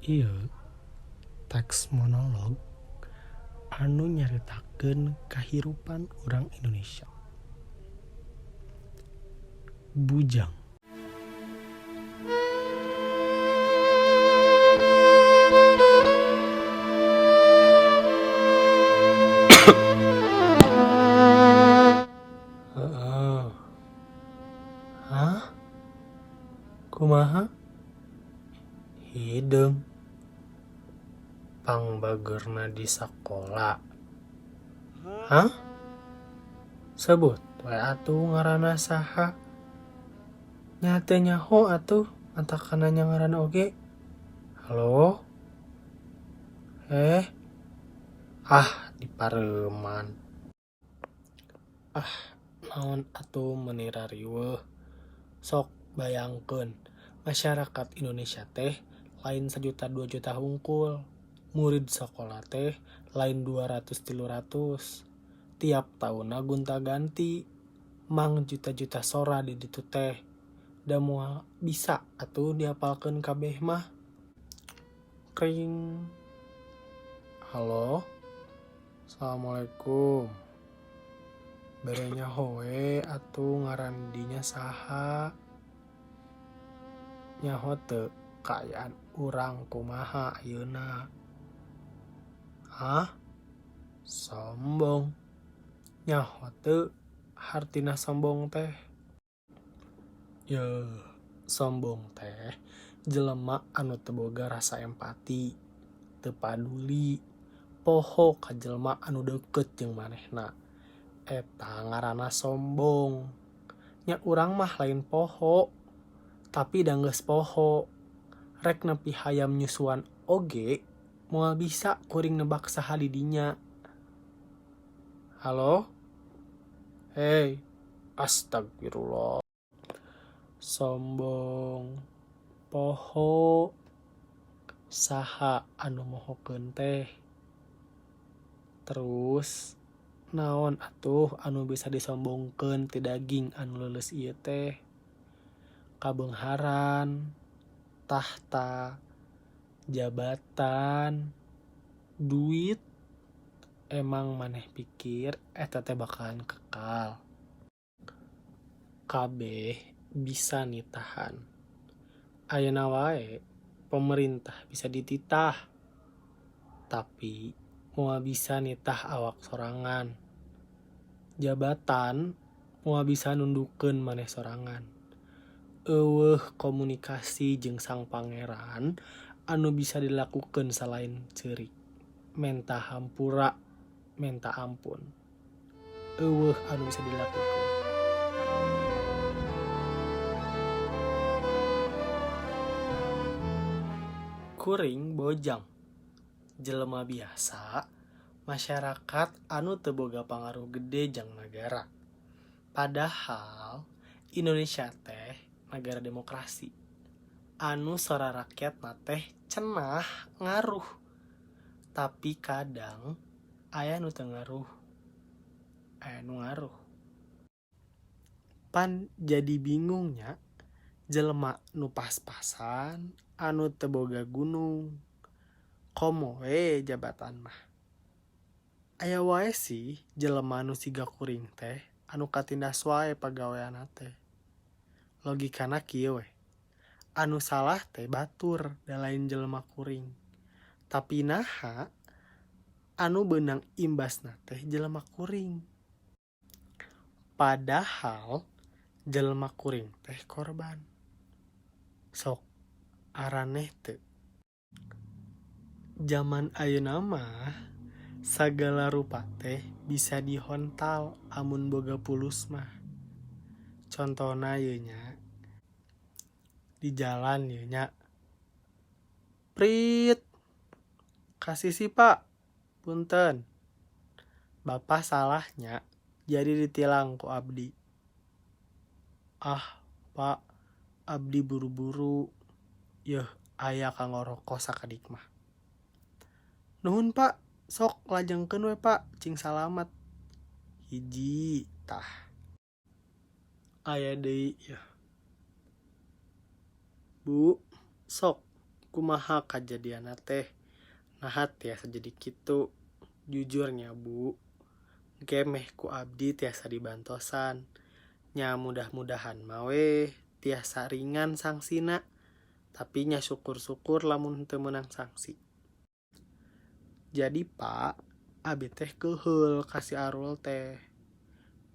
Ieu teks monolog anu nyaritakeun kahirupan urang Indonesia. Bujang. Heeh. Hah? Kumaha? Hideung. Pangbageurna di sakola. Hah? Sebut we atuh ngaranna saha. Nya teu nyaho atuh matakna nanya ngaran oge. Halo? Eh? Ah, dipareuman. Ah, naon atuh meuni rariweuh. Sok bayangkeun, masyarakat Indonesia teh lain sajuta dua juta hungkul. Murid sakola teh lain 200 300. Tiap taunna gonta-ganti. Mang juta-juta sora di ditu teh. Da moal bisa atuh diapalkeun kabeh mah. Kring. Halo? Assalamualaikum. Bere nyaho we atuh ngaran dinya saha. Nyaho teu kaayaan urang kumaha ayeuna. Hah? Sombong. Nyaho teu hartina sombong teh? Yeuh, sombong teh jelema anu teu boga rasa empati, teu paduli, poho ka jelema anu deukeut jeung manehna. Eta ngaranna sombong. Nya urang mah lain poho, tapi da geus poho. Rek nepi hayam nyusuan oge moal bisa kuring nebak saha di dinya. Halo? Hei, astagfirullah. Sombong, poho, saha anu mohokeun teh. Terus naon atuh anu bisa disombongkeun ti daging anu leuleus ieu teh? Kabeungharan, tahta, jabatan, duit. Emang maneh pikir eta teh bakalan kekal? Kabeh bisa nitahan. Ayeuna wae pemerintah bisa dititah, tapi moal bisa nitah awak sorangan. Jabatan moal bisa nundukeun maneh sorangan. Euweuh komunikasi jeung sang pangeran anu bisa dilakukeun salain ceurik, menta hampura, menta ampun. Euweuh anu bisa dilakukeun. Kuring bojang, jelema biasa, masyarakat anu teu boga pangaruh gede jang nagara. Padahal Indonesia teh nagara demokrasi anu sora rakyatna teh cenah ngaruh. Tapi kadang aya nu teu ngaruh, aya nu ngaruh. Pan jadi bingung nya, jelema nu pas-pasan anu teu boga gunung. Komo we jabatan mah. Aya wae sih jelema nu siga kuring teh anu katindas wae pagaweanna teh. Logikana kieu we. Anu salah teh batur da lain jelema kuring. Tapi naha anu beunang imbasna teh jelema kuring. Padahal jelema kuring teh korban. Sok araneh teu. Jaman ayeuna mah sagala rupa teh bisa dihontal amun boga pulus mah. Contona ieu nya. Di jalan ieu nya. Prit. Kasih sih Pak. Punten. Bapak salahnya jadi ditilang ku abdi. Ah, Pak, abdi buru-buru. Yeuh, aya kanggo roko sakedik mah. Nuhun Pak, sok lajengkeun we Pak, cing salamet. Hiji tah. Aya deui yeuh. Bu, sok Kumaha kajadianna teh? Naha tiasa jadi kitu? Jujur nya, Bu, engke meh ku abdi tiasa dibantosan. Nya mudah-mudahan mah we tiasa ringan sanksina, tapi nya syukur-syukur lamun teu meunang sanksi. Jadi, Pak, abi teh keuheul ka si Arul teh.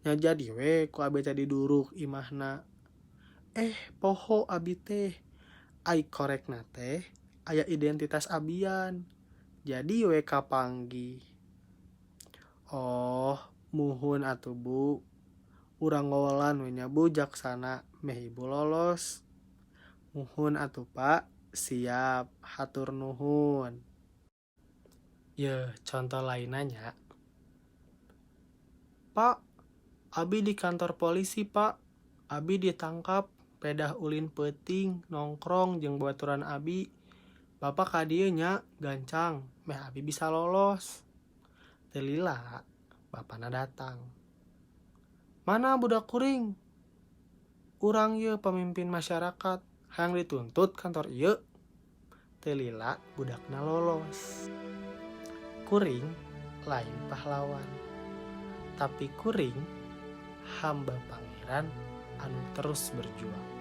Nya jadi we ku abi teh diduruk imahna. Eh, poho abi teh. Ai korekna teh aya identitas abian. Jadi we kapanggih. Oh, muhun atuh, Bu. Urang ngowolan we nya, Bu, jaksana meh ibu lolos. Muhun atuh, Pak. Siap, hatur nuhun. Yeuh, contoh lainna nya. Pak, abi di kantor polisi, Pak. Abi ditangkap pedah ulin peuting nongkrong jeung babaturan abi. Bapak ka dieu nya, gancang meh abi bisa lolos. Teu lila bapana datang. Mana budak kuring? Urang ieu pamimpin masyarakat, hayang dituntut kantor ieu. Teu lila budakna lolos. Kuring lain pahlawan, tapi kuring hamba Pangeran anu terus berjuang.